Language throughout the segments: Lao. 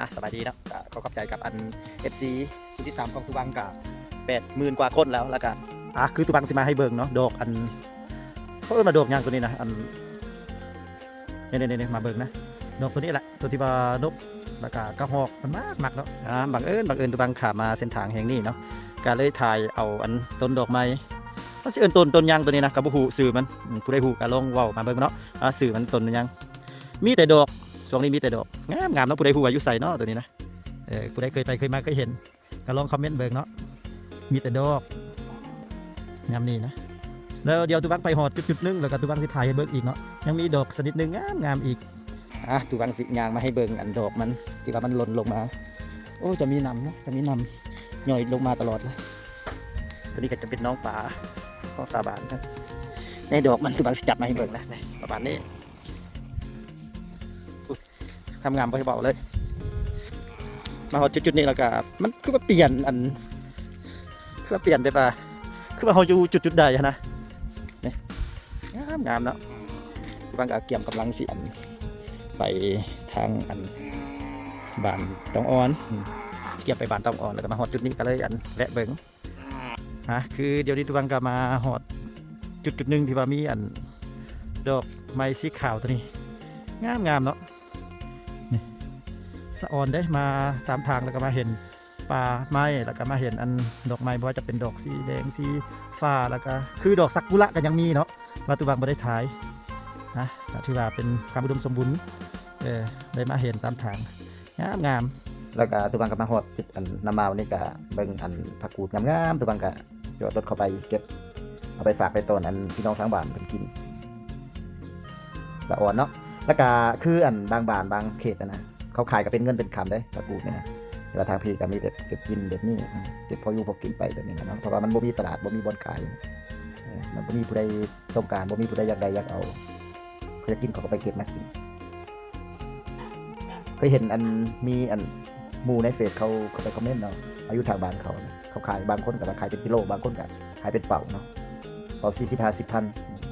ອ່ະ ສະບາຍດີເນາະ ກໍຂໍຂອບໃຈກັບອັນ ເອັຟຊີ ຜູ້ຕິດຕາມຂອງຕູບັງກໍແປດໝື່ນກວ່າຄົນແລ້ວ ແລ້ວກໍ ອ່ະ ຄືຕູບັງຊິມາໃຫ້ເບິ່ງເນາະ ດອກອັນ ເຂົາເອີ້ນວ່າດອກຫຍັງຕົວນີ້ນະ ອັນ ນີ້ໆໆ ມາເບິ່ງນະ ດອກຕົວນີ້ແຫຼະ ຕົວທີ່ວ່າດົກ ແລ້ວກໍກະຮອກມັນມັກໆເນາະ ອ່າ ບັງເອີນ ບັງເອີນຕູບັງຂ້າມມາເສັ້ນທາງແຫ່ງນີ້ເນາະ ກໍເລີຍຖ່າຍເອົາອັນຕົ້ນດອກໄມ້ ມັນຊິເອີ້ນຕົ້ນ ຕົ້ນຫຍັງຕົວນີ້ນະ ກໍບໍ່ຮູ້ຊື່ມັນ ອືມ ຜູ້ໃດຮູ້ກໍລອງເວົ້າມາເບິ່ງເນາະ ວ່າຊື່ມັນຕົ້ນຫຍັງ ມີແຕ່ດອກ ຊ່ວງນີ້ມີແຕ່ດອກ ງາມໆເນາະ ຜູ້ໃດຮູ້ວ່າຢູ່ໃສເນາະຕົວນີ້ນະ ເອີ ຜູ້ໃດເຄີຍໄປເຄີຍມາເຄີຍເຫັນ ກໍລອງຄອມເມັນເບິ່ງເນາະ ມີແຕ່ດອກ ຍາມນີ້ນະ ແລ້ວດຽວຕູບັງໄປຮອດຈຸດໆໜຶ່ງ ແລ້ວກໍຕູບັງຊິຖ່າຍໃຫ້ເບິ່ງອີກເນາະ ຍັງມີດອກຊະນິດໜຶ່ງງາມໆອີກ ອ່ະ ຕູບັງຊິຍ່າງມາໃຫ້ເບິ່ງອັນດອກມັນ ທີ່ວ່າມັນຫຼົ່ນລົງມາ ໂອ້ ຈະມີນຳເນາະ ຈະມີນຳຍ່ອຍລົງມາຕະຫຼອດເລີຍ ຕົວນີ້ກໍຈະເປັນນ້ອງປາຂອງຊາວບ້ານ ໃນດອກມັນ ຕູບັງຊິຈັບມາໃຫ້ເບິ່ງນະ ປະມານນີ້ ງາມໆ ບໍ່ໃຫ້ເວົ້າເລີຍ ມາຮອດຈຸດໆນີ້ແລ້ວກໍ ມັນຄືວ່າປ່ຽນອັນ ຄືວ່າປ່ຽນແບບວ່າ ຄືວ່າເຮົາຢູ່ຈຸດໆໃດຫັ້ນນະ ນີ້ ງາມໆເນາະ ບາງກໍກຽມກຳລັງຊິອັນ ໄປທາງອັນ ບ້ານຕອງອ່ອນ ອືມ ຊິກຽມໄປບ້ານຕອງອ່ອນ ແລ້ວກໍມາຮອດຈຸດນີ້ກໍເລີຍອັນ ແວະເບິ່ງ ອ່ະ ຄືດຽວນີ້ຕູບັງກໍມາຮອດຈຸດຈຸດໜຶ່ງທີ່ວ່າມີອັນດອກໄມ້ສີຂາວຕົວນີ້ ງາມໆເນາະ ນີ້ ສະອອນເດ້ ມາຕາມທາງແລ້ວກໍມາເຫັນປ່າໄມ້ ແລ້ວກໍມາເຫັນອັນດອກໄມ້ ບໍ່ວ່າຈະເປັນດອກສີແດງ ສີຟ້າ ແລ້ວກໍຄືດອກຊາກຸຣະກໍຍັງມີເນາະ ວ່າຕູບັງບໍ່ໄດ້ຖ່າຍນະ ກໍຖືວ່າເປັນຄວາມອຸດົມສົມບູນ ເອີ ໄດ້ມາເຫັນຕາມທາງ ງາມໆ ແລ້ວກະຕູບັງກະມາຮອດຈຸດອັນນ້ຳມາວນີ້ກະເບິ່ງອັນຜັກກູດງາມໆ ຕູບັງກະຈອດລົດເຂົ້າໄປເກັບ ເອົາໄປຝາກໄປຕ້ອນອັນພີ່ນ້ອງທາງບ້ານເພິ່ນກິນ ສະອອນເນາະ ແລ້ວກະຄືອັນບາງບ້ານບາງເຂດຫັ້ນນະ ເຂົາຂາຍກະເປັນເງິນເປັນຄຳເດ້ ຜັກກູດນີ້ນະ ແຕ່ວ່າທາງພີ້ກະມີແຕ່ເກັບກິນແບບນີ້ ເກັບພໍຢູ່ພໍກິນໄປແບບນີ້ແຫຼະເນາະ ເພາະວ່າມັນບໍ່ມີຕະຫຼາດ ບໍ່ມີບ່ອນຂາຍ ເອີ ມັນບໍ່ມີຜູ້ໃດຕ້ອງການ ບໍ່ມີຜູ້ໃດຢາກໄດ້ຢາກເອົາ ເຂົາຢາກກິນເຂົາກໍໄປເກັບມາກິນ. ເຄີຍເຫັນອັນ ມີອັນ ໝູ່ໃນເຟສເຂົາ ເຂົາໄປຄອມເມັນເນາະ ວ່າຢູ່ທາງບ້ານເຂົາ ເຂົາຂາຍ ບາງຄົນກໍວ່າຂາຍເປັນກິໂລ ບາງຄົນກໍຂາຍເປັນເປົາເນາະ ເປົາສີ່ສິບ ຫ້າສິບພັນ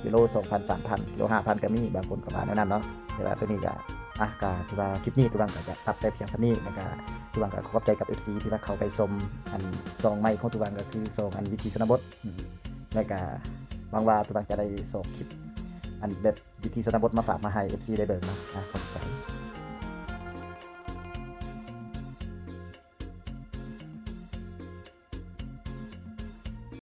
ກິໂລສອງພັນ ສາມພັນ ກິໂລຫ້າພັນກໍມີ ບາງຄົນກໍວ່າແນວນັ້ນເນາະ ແຕ່ວ່າໂຕນີ້ກໍ ອ່ະ ກໍຖືວ່າຄລິບນີ້ຕູບັງກໍຈະຕັດໄປພຽງສ່ຳນີ້ ແລ້ວກໍຕູບັງກໍຂອບໃຈກັບເອັຟຊີທີ່ວ່າເຂົ້າໄປຊົມອັນຊ່ອງໃໝ່ຂອງຕູບັງ ກໍຄືຊ່ອງອັນວິຖີຊົນນະບົດ ແລ້ວກໍຫວັງວ່າຕູບັງຈະໄດ້ຊອກຄລິບອັນແບບ ວິຖີຊົນນະບົດມາຝາກມາໃຫ້ເອັຟຊີໄດ້ເບິ່ງເນາະ ອ່ະ ຂອບໃຈ.